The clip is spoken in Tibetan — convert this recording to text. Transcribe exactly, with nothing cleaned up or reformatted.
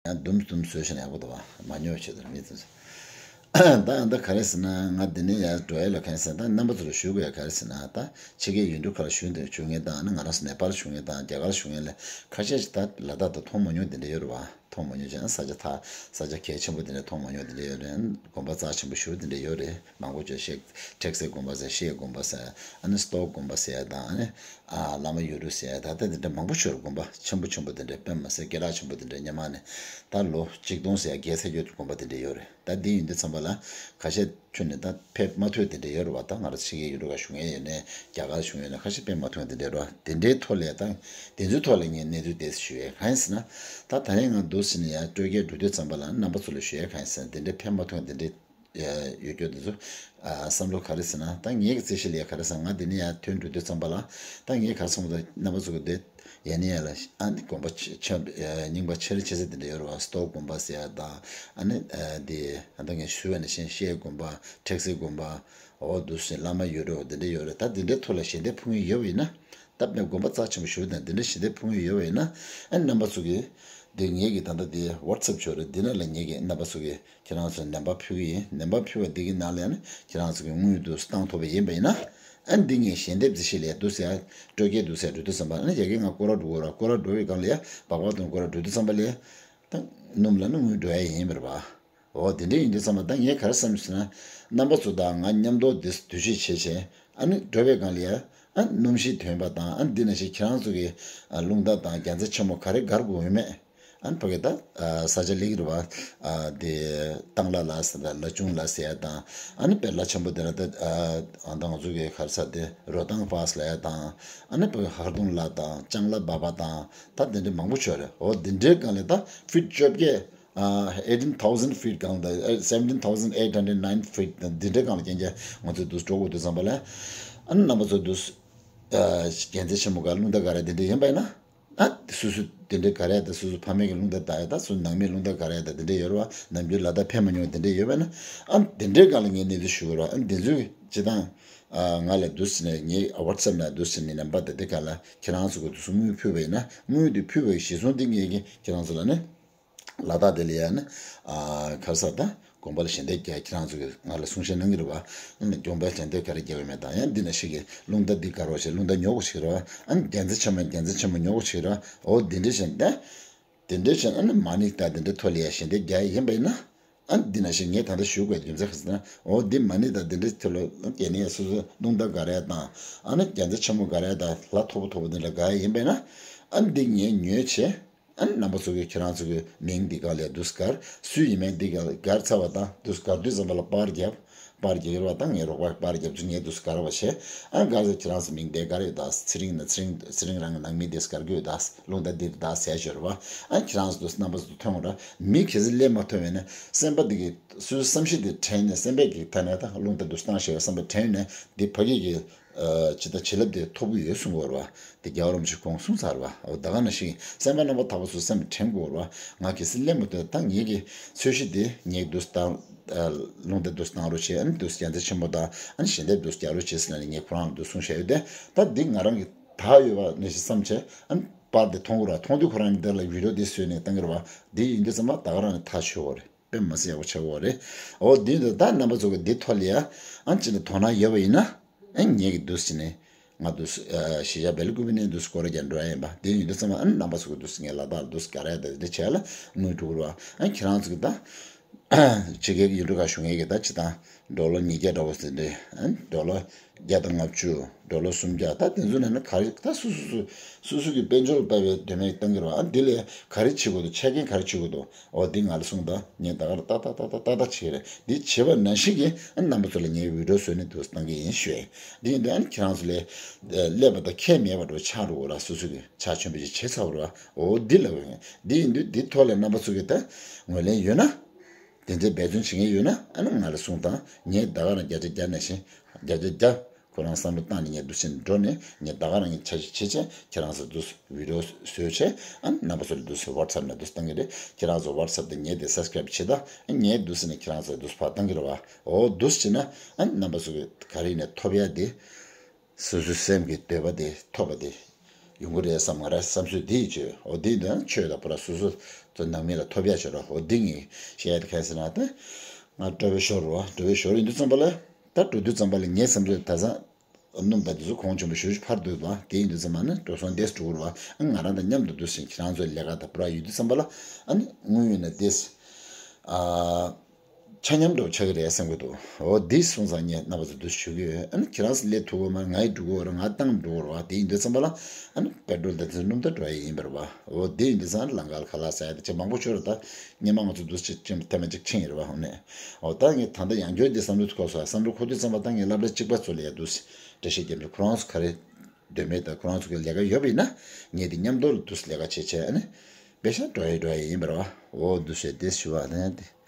ཡང་དུམ་དུམ་བཟོས་ཤིང་ཡག་པོ་འདུག་བ། མ་ཉོ་བྱེད་དུ་མི་ཚོ། ད་ད་ག་རེ་ཟེར་ན། ང་འདི་ནས་ཡར་འགྲོ་ཡ་ལ་ག་རེ་ཟེར་ན། ད་རྣམ་པ་ཚོ་ལ་ཞུ་དགོས་ཡ་ག་རེ་ཟེར་ན། ད་ཕྱི་རྒྱལ་ཡུལ་གྲུ་ཁག་ལ་བཞུགས་འདི་བཞུགས་མཁན་དང་། ཨ་ནི་ང་རང་ཚོ་ནེ་པཱལ་བཞུགས་མཁན་དང་རྒྱ་གར་བཞུགས་མཁན་ལ་ཁ་ཤས་ཤིག་ད་ལ་དྭགས་དང་མཐོང་མ་མྱོང་དེ་འདྲ་ཡོད་རེད་བ། མཐོང་མ་མྱོང་ཅིག་ཨ་ས་ཆ་ཐ་ས་ཆ་གལ་ཆེན་པོ་དེ་འདྲ་མཐོང་མ་མྱོང་དེ་འདྲ་ཡོད་རེད། དགོན་པ་རྩ་ཆེན་པོ་ཞེ་པོ་དེ་འདྲ་ཡོད་རེད། མང་པོ་ཅིག་ཤེ་ཁྲེག་སེ་དགོན་པ་ཟེར། ཤེ་དགོན་པ་ཟེར། ཨ་ནི་སྟོག་དགོན་པ་ཟེར་ཡ་དང་། ཨ་ནི་ཨ་བླ་མ་ཡུལ་གྲུ་ཟེར་ཡ། ད་ལྟ་དེ་འདྲ་མང་པོ་ཞིག་ཡོད་རེད། དགོན་པ་ཆེན་པོ་ཆེན་པོ་དེ་འདྲ། དཔེ་མ་སྲིད་སྐད་གྲགས་ཆེན་པོ་དེ་འདྲ་སྔོན་མ་ནས། ད་ལོ་ཆིག་སྟོང་ཟེར་ཡ་བརྒལ་ཚར་ཡོད་དགོན་པ་དེ་འདྲ་ཡོད་རེད། ད་འདི་ཡིན་དུས་ཙམ་པ་ལ་ཁ་ཤས་ཁྱོན་ནས་ད་ཕེབས་མ་ཐུབ་དེ་འདྲ་ཡོད་རེད་བ། ད་ང་རང་ཕྱི་རྒྱལ་ཡུལ་གྲུ་ཁག་བཞུགས་མཁན་ཡོད་ནས། རྒྱ་གར་བཞུགས་ཡོད་ནས། ཁ་ཤས་ཕེབས་མ་ཐུབ་དེ་འདྲ་རེད་བ། དེ་འདྲའི་ཐོག་ལ་ད་དེ་ཚོའི་ཐོག་ལ་ངས་གནས་ཚུལ་དེ་ཞུ་ཡས་གང་ཡིན་ཟེར་ན། ད་ད་རེས་ང་འདུག་ཟེར་ནས་ཡར་སྤྲོ་སྐྱིད་འགྲོ་དུས་ཙམ་པ་ལ་རྣམ་པ་ཚོ་ལ་ཞུ་ཡས་གང་ཡིན་ཟེར་ན། དེ་འདྲའི་ཕེབས་མ་ཐུབ་དེ་འདྲའི་ཡོད་རྒྱུ་དེ་ཚོ་བསམ་བློ་ག་རེ་ཟེར་ན། ད་ངེད་ཀྱི་རྩིས་གཞི་ལ་ཡ་ག་རེ་ཟེར་ན། ང་འདི་ནས་ཡར་ཐོན་འགྲོ་དུས་ཙམ་པ་ལ། ད་ངས་ག་རེ་བསམ་བློ། ད་རྣམ་པ་ཚོ་གི་འདི་ཡ་ནི་ཡ་ལ། ཨ་ནི་དགོན་པ་ཆེ་ཆེ་རྙིང་པ་ཆེ་རུ་ཆེ་ས་དེ་འདྲ་ཡོད་རེད་བ། སྟོག་དགོན་པ་ཟེར་ཡ་དང་། ཨ་ནི་འདི་ཨ་ད་ངས་ཞུས་པ་ནང་བཞིན་ཤེལ་དགོན་པ། ཁྲེག་སེ་དགོན་པ། འོ་འདུག་སེ་བླ་མ་ཡུལ་གྲུ་དེ་འདྲ་ཡོད་རེད། ད་དེ་འདྲའི་ཐོག་ལ་ཞལ་འདེབས་ཕུལ་མཁན་ཡོད་པ་ཡིན་ན། ད་དཔེ་དགོན་པ་རྩ་ཆེན་པོ་ཞིག་དང་དེ་འདྲ་ཞལ་འདེབས་ཕུལ་མཁན་ཡོད་པ་ཡིན་ན། ཨ་ནི་རྣམ་པ་ཚོ་གིས་འདི་ངེད་ཀྱི་ད་ལྟ་འདི་ཝ་ཊི་སེབ་ཅིག་ཡོད་རེད། འདི་ནང་ལ་ངེད་ཀྱིས་རྣམ་པ་ཚོ་གིས་ཁྱེད་རང་ཚོ་ནམ་བར་ཕུལ་གྱི་ཡིན། ནམ་བར་ཕུལ་བ་འདི་གི་ནང་ལ་ཡ་ནི་ཁྱེད་རང་ཚོ་གིས་དངུལ་འདུག་སེ་བཏང་ཐུབ་པ་ཡིན་པ་ཡིན་ན། ཨ་ནི་འདི་ངས་ཞལ་འདེབས་འདི་ཞིག་ལ་འདུག་སེ་ཡ་སྤྲོ་སྐྱིད་འདུག་སེ་འགྲོ་དུས་ཙམ་པ། ཨ་ནི་ཡ་གི་ང་སྐོར་ར་འགྲོ་དགོས་ར། སྐོར་ར་འགྲོ་བའི་སྒང་ལ་ཡ་སྦག་སྦག་དང་སྐོར་ར་འགྲོ་དུས་ཙམ་པ་ལ་ཡ། ད་སྣུམ་ལ་ནི་དངུལ་འགྲོ་ཡ་ཡིན་པ་རེད་བ། འོ་དེ་འདྲ་ཡིན་དུས་ཙམ་པ། ད་ངས་ག་རེ་བསམ་ཟེར་ན། རྣམ་པ་ཚོ་དང་ང་མཉམ་དུ་འདི་འདུ་ཤེས་བྱས་བྱས། ཨ་ནི་འགྲོ་བའི་སྒང་ལ་ཡ། ཨ་སྣུམ་ཞིག་ཐོན་པ་དང་། ཨ་འདི་ནང་བཞིན་ཁྱེད་རང་ཚོ་གི་ཨ་རླུང་རྟ་དང་རྒྱལ་མཚན་ཆེན་མོ་ག་རེ་སྒར་དགོས་ཡོད་མེད། ཨ་ནི་ཕ་གི་ད་ཨ་ས་ཆ་ལེགས་རེད་བ། ཨ་དེ་གཙང་ལ་ལ་ཟེར་དང་། ལ་ཆུང་ལ་ཟེར་ཡ་དང་། ཨ་ནི་དཔེ་ལ་ཆེན་པོ་དེ་ལ་ད་ཨ་ཨ་ད་ང་ཚོ་གི་ག་རེ་ཟེར། དེ་རོ་ཐང་པཱ་སི་ལབ་ཡ་དང་། ཨ་ནི་ཕ་གི་ཧར་དུང་ལ་དང་ལྕང་ལ་སྦག་སྦག་དང་། ད་དེ་འདྲ་མང་པོ་ཅིག་ཡོད་རེད། འོ་དེ་འདྲའི་སྒང་ལ་ད་ཕིཊ་བཅོ་བརྒྱད། ཨ་eighteen thousand feet སྒང་དང་། seventeen thousand eight hundred nine feet དང་། འདི་འདྲའི་སྒང་ལ་རྐྱང་རྐྱང་ང་ཚོ་འདུག་སེ་འགྲོ་དགོས་དུས་ཙམ་པ་ལ། ཨ་ནི་རྣམ་པ་ཚོ་འདུག་སེ་ཨ་རྒྱལ་མཚན་ཆེན་མོ་སྒར། རླུང་རྟ་སྒར་ཡ་དེ་འདྲ་ཡིན་པ་ཡིན་ན། ཨ་སོ་སོ་དེ་འདྲ་སྒར་ཡ་དང་། སོ་སོ་ཕ་མེས་ཀྱི་རླུང་རྟ་བཏང་ཡ་དང་། སོ་སོ་ནང་མིའི་རླུང་རྟ་སྒར་ཡ་དང་། དེ་འདྲ་ཡོད་རེད་བ། ནམ་རྒྱུན་ལ་དྭགས་ཕེབས་མ་མྱོང་དེ་འདྲ་ཡོད་པ་ཡིན་ན། ཨ་དེ་འདྲའི་སྒང་ལ་ངས་གནས་ཚུལ་ཞུ་གི་རེད་བ། ཨ་དེ་ཚོའི་སྤྱིར་བཏང་ཨ་ང་ལ་འདུག་སེ་ནས་ངའི་ཝ་ཊི་སེབ་ནང་འདུག་སེ་ནས་ནམ་བར་དེ་འདྲའི་སྒང་ལ་ཁྱེད་རང་ཚོ་གིས་འདུག་སེ་དངུལ་ཕུལ་བ་ཡིན་ན། དངུལ་དེ་ཕུལ་བའི་གཞི་བཟུང་དེ་ངས་ཀྱིས་ཁྱེད་རང་ཚོ་ལ་ནི་ལ་དྭགས་དེ་ལ་ཡ་ནི་ཨ་ག་རེ་ཟེར། ད་དགོན་པ་ལ་ཞལ་འདེབས་རྒྱག། ཁྱེད་རང་ཚོ་གིས་ང་ལ་གསུང་བཤད་གནང་གི་རེད་བ། ཨ་ནི་དགོན་པའི་ཞལ་འདེབས་ག་རེ་རྒྱག་ཡོད་མེད་དང་། ཡང་འདི་ནང་བཞིན་གྱི་རླུང་རྟ་འདི་སྒར་རོགས་བྱེད། རླུང་རྟ་ཉོ་དགོས་བྱེད་རེད་བ། ཨ་ནི་རྒྱལ་མཚན་ཆེན་མོ། རྒྱལ་མཚན་ཆེན་མོ་ཉོ་དགོས་བྱེད་རེད་བ། འོ་འདི་འདྲ་བྱས་ནས། དེ་འདྲ་བྱས་ནས་ཨ་ནི་མ་ཎི་དང་དེ་འདྲའི་ཐོག་ལ་ཡ་ཞལ་འདེབས་རྒྱག་ཡིན་པ་ཡིན་ན། ཨ་ནི་འདི་ནང་བཞིན་ངས་ད་ལྟ་ཞུ་དགོས་རྒྱུ་མཚན་ག་རེ་ཟེར་ན། འོ་འདི་མ་ཎི་དང་དེ་འདྲའི་ཐོག་ལ་གན་ཡ་སོ་སོ་རླུང་རྟ་སྒར་ཡ་དང་། ཨ་ནི་རྒྱལ་མཚན་ཆེན་མོ་སྒར་ཡ་དང་། ལ་མཐོ་པོ་མཐོ་པོ་དེ་འདྲ་སྒར་ཡ་ཡིན་པ་ཡིན་ན། ཨ་ནི་འདི་ངས་ཉོས་བྱས། ཨ་ནི་རྣམ་པ་ཚོ་གིས་ཁྱེད་རང་ཚོ་གི་མིང་འདི་སྒང་ལ་འདུག་སེ་སྒར། སུ་ཡིན་མིན་འདི་སྒང་སྒར་ཚར་བ་དང་། འདུག་སེ་སྒར་དུས་ཙམ་པ་ལ་པར་རྒྱབ། པར་རྒྱག་གི་རེད་བ། ད་ངའི་རོགས་པས་པར་རྒྱབ་བྱས། ངས་འདུག་སེ་སྒར་བ་བྱས། ཨ་ནི་སྒར་ཚར་ཁྱེད་རང་ཚོ་མིང་དེ་སྒར་ཡོད་ད། ཚེ་རིང་ན་ཚེ་རིང་། ཚེ་རིང་རང་གི་ནང་མི་དེ་སྒར་གྱི་ཡོད་ད། རླུང་རྟ་འདི་རེད་ད་ཟེར་ཞོར་བ། ཨ་ནི་ཁྱེད་རང་ཚོ་འདུག་སེ་རྣམ་པ་ཚོ་ཐོན་དགོས་ར། མི་གལ་སྲིད་སླེབས་མ་ཐུབ་པ་ཡིན་ན། སེམས་པ་འདི་གི་སོ་སོའི་བསམ་ཤེས་འདི་དྲན་ནས། སེམས་པའི་གི་ཐད་ནས་ད་རླུང་རྟ་འདུག་སེ་བཏང་ཤེས་པའི་བསམ་པ་དྲན་ནས། འདི་ཕ་གི་གི་ཨ་ཅི་ད་བྱིན་རླབས་དེ་ཐོབ་ཀྱི་ཡོད་གསུང་གི་ཡོད་རེད་བ། དེ་རྒྱལ་བ་རིན་པོ་ཆེས་གོང་གསུངས་ཚར་བ། འོ་ད་ག་ནང་བཞིན་སེམས་པ་རྣམ་པར་དག་པ་ཚོ་སེམས་དྲན་དགོས་རེད་བ། ང་གལ་སྲིད་སླེབས་མ་ཐུབ་ད་ངེད་ཀྱི་ཚོས་གཞི་དེ་ངས་འདུག་སེ་བཏང་། ཨ་རླུང་རྟ་འདུག་སེ་བཏང་རོགས་བྱེད། ཨ་ནི་འདུག་སེ་རྒྱལ་མཚན་ཆེན་མོ་དང་། ཨ་ནི་ཞལ་འདེབས་འདུག་སེ་རྒྱག་རོགས་བྱེད་ཟེར་ནས་ངས་ཁོ་རང་ལ་འདུག་སེ་གསུང་བཞག་ཡོད་དེ། ད་འདི་ང་རང་གི་ད་ཡོད་པ་ནང་བཞིན་བསམ་བྱས། ཨ་ནི་པར་དེ་མཐོང་གི་རེད་བ། མཐོང་དུས་ཁོ་རང་གིས་འདི་ལ་བི་ཌི་ཡོ་དེ་བཟོས་ནས་བཏང་གི་རེད་བ། འདི་ཡིན་དུས་ཙམ་པ་ད་ག་རང་ནས་ཐག་ཆོད་ཡོད་རེད། དཔེ་མ་སྲིད་ཡག་པོ་ཆགས་ཡོད་རེད། འོ་འདི་འདི་ད་རྣམ་པ་ཚོ་གིས་འདི་ཐོག་ལ་ཡ་ཨ་ཅི་འདྲ་དོ་སྣང་ཡོད་པ་ཡིན་ན། ཨ་ངེད་ཀྱིས་འདུག་སེ་ནས་ང་འདུག་སེ་ཨ་གཞིས་ཆགས་སྦེལ་ཀུ་པེ་ནས་འདུག་སེ་སྐོར་ར་རྒྱག་འགྲོ་ཡ་ཡིན་པ། དེ་ཡིན་དུས་ཙམ་པ་ཨ་ནི་རྣམ་པ་ཚོ་གིས་འདུག་སེ་ངའི་ལ་དྭགས་ལ་འདུག་སེ་སྒར་ཡ་དང་དེ་འདྲ་བྱས་ལ་དངུལ་སྤྲོད་ཀྱི་རེད་བ། ཨ་ཁྱེད་རང་ཚོ་གིས་ད་ཕྱི་རྒྱལ་གྱི་ཡུལ་གྲུ་ཁག་བཞུགས་མཁན་གྱིས་ད་སྤྱིར་བཏང་ཌོ་ལར་ཉིས་བརྒྱ་འདྲ་བོ་ཟེར་འདྲ། ཨ་ཌོ་ལར་བརྒྱ་དང་ལྔ་བཅུ། ཌོ་ལར་སུམ་བརྒྱ། ད་དེ་ཚོ་ནང་ནས་ག་རེ་ད་སོ་སོ་སོ་སོ་གི་དཔལ་འབྱོར་ལ་དཔག་པའི་དོན་མེད་བཏང་གི་རེད་བ། ཨ་འདི་ལས་ག་རེ་བྱེད་དགོས་འདུག་ཆད་གན་ག་རེ་བྱེད་དགོས་འདུག་འོ་འདི་ང་ལ་གསུངས་དང་། ངས་ད་ག་རང་ཏག་ཏག་ཏག་ཏག་ཏག་ཏག་བྱེད་ཀྱི་རེད། འདི་བྱེད་པ་ནང་བཞིན་གྱིས་ཨ་རྣམ་པ་ཚོ་ལ་ངས་བི་ཌི་ཡོ་བཟོས་ནས་འདུག་སེ་བཏང་གི་ཡིན་ཞུ་ཡ་ཡིན། འདི་ཡིན་དུས་ཨ་ནི་ཁྱེད་རང་ཚོ་ལ་ཨ་སླེབས་པ་དང་ཁྱད་མེད་པ་འདྲ་བོ་ཆགས་འགྲོ་གི་རེད་བ། སོ་སོ་གི་ཆ་མཚོན་པ་ཅིག་བྱས་ཚར་བ་རེད་བ། འོ་འདི་ལབ་ཡོང་། འདི་ཡིན་དུས་འདི་ཐོག་ལ་རྣམ་པ་ཚོ་གིitས་ངོས་ལེན་ཡོད་ན། དེ་འདྲའི་འབད་བརྩོན་བྱེད་མཁན་ཡོད་ན་ཨ་ནི་ང་ལ་གསུངས་དང་། ངས་ད་ག་རང་བརྒྱ་ཆ་བརྒྱ་ནང་བཞིན་བརྒྱ་ཆ་བརྒྱ། ཁོ་རང་བསམ་བློ་བཏང་ནས་ངས་འདུག་སེ་འགྲོ་ནས། ངས་ད་ག་རང་གི་འཆར་གཞི་བྱེད་བྱས་ཁྱེད་རང་ཚོར་འདུག་སེ་བི་ཌི་ཡོ་བཟོས་བྱས། ཨ་ནི་རྣམ་པ་ཚོ་ལ་འདུག་སེ་ཝ་ཊི་སེབ་ནང་འདུག་སེ་བཏང་གི་རེད། ཁྱེད་རང་ཚོ་ཝ་ཊི་སེབ་དེ་ངས་དེ་སབ་སི་ཀ་རེབ་བྱེད་དང་། ཨ་ངས་འདུག་སེ་ནས་ཁྱེད་རང་ཚོར་འདུག་སེ་ཕར་བཏང་གི་རེད་བ། འོ་འདུག་སེ་བྱས་ན་ཨ་ནི་རྣམ་པ་ཚོ་གིས་ག་རེ་ནས་ཐོབ་ཡ་དེ། སོ་སོའི་སེམས་ཀྱི་འདོད་པ་དེ་ཐོབ་པ་དེ། ཡོང་གི་རེད་བསམ། ང་རང་བསམ་ཚུལ་འདི་ཡིན་བྱས། འོ་འདི་ཡིན་དུས་ཆོས་དང་པོ་ར་སོ་སོ་ཚོ་ནང་མི་ལ་ཐོབ་ཡ་བྱེད་རོགས། འོ་འདི་ངས་བཤད་ཡ་དེ་ག་རེ་ཟེར་ན། ད་ང་སྤྲོ་བའི་ཞོར་རོ། སྤྲོ་བའི་ཞོར་ཡིན་དུས་ཙམ་པ་ལ། ད་འགྲོ་དུས་ཙམ་པ་ལ་ངའི་བསམ་ཚུལ་ད་ཚང་སྣུམ་དང་དེ་ཚོ་གོང་ཆེན་པོ་ཞེ་པོ་ཅིག་འཕར་འདུག་པ། དེ་ཡིན་དུས་ཙམ་པ་ནི་འགྲོ་སོང་འདེད་འགྲོ་གི་རེད་པ། ཨ་ང་རང་དང་མཉམ་དུ་འདུག་ཟེར་ཁྱེད་རང་ཚོའི་ལས་ཀ་དང་པོ་ར་ཡོད་དུས་ཙམ་པ་ལ། ཨ་ནི་དངོས་ཡོད་ན་དེ་ཨ། ཆ་མཉམ་འགྲོ་ཆགས་ཀྱི་རེད་བསམ་གྱི་འདུག་འོ་འདི་སོང་ཙང་ངས་རྣམ་པ་ཚོ་འདུག་ཞུ་གི་ཡོད། ཨ་ནི་ཁྱེད་རང་ཚོ་སླེབས་ཐུབ་ཀྱི་མ་རེད། ང་ཡི་འགྲོ་གི་ཡོད་རེད། ང་བཏང་འགྲོ་གི་རེད་པ། དེ་ཡིན་དུས་ཙམ་པ་ལ། ཨ་ནི་པེ་ཏྲོལ་དང་དེ་ཚོ་སྣུམ་ད་འགྲོ་ཡ་ཡིན་པ་རེད་པ། འོ་འདི་ཡིན་དུས་ཙང་ལམ་ཁ་ལ་ཁ་ལག་ཟ་ཡ་དེ་ཅིག་མང་པོ་ཤོར་རེད། ད་སྔོན་མ་ང་ཚོ་འདུག་ཅིག་ཅིག་ཐེངས་མ་གཅིག་ཕྱིན་ཡོད་རེད་པ། འོ་ནས་འོ་ད་ངས་ད་ལྟ་ཡང་བསྐྱར་འདི་བསམ་བློ་འཁོར་སོང་། བསམ་བློ་འཁོར་དུས་ཙམ་པ་ད་ངས་སློབ་གྲྭ་གཅིག་པ་ཚོ་ལ་ཡ་འདུག་འགྲེལ་བཤད་རྒྱབ་ནས་ཁོ་རང་ཚོ་ག་རེ་འདོད་མེད་དང་། ཁོ་རང་ཚོ་གི་ལས་ཀ་ཡོད་པ་ཡིན་ན་ངས་དེ་མཉམ་དུ་ལ་འདུག་ལས་ཀ་བྱེད་བྱས། ཨ་ནི་པེ་ཤ་འགྲོ་ཡི་འགྲོ་ཡི་ཡིན་པ་རེད་པ། འོ་འདུག་ཟེར་དེ་ཞུ་བ་ནི་དེ།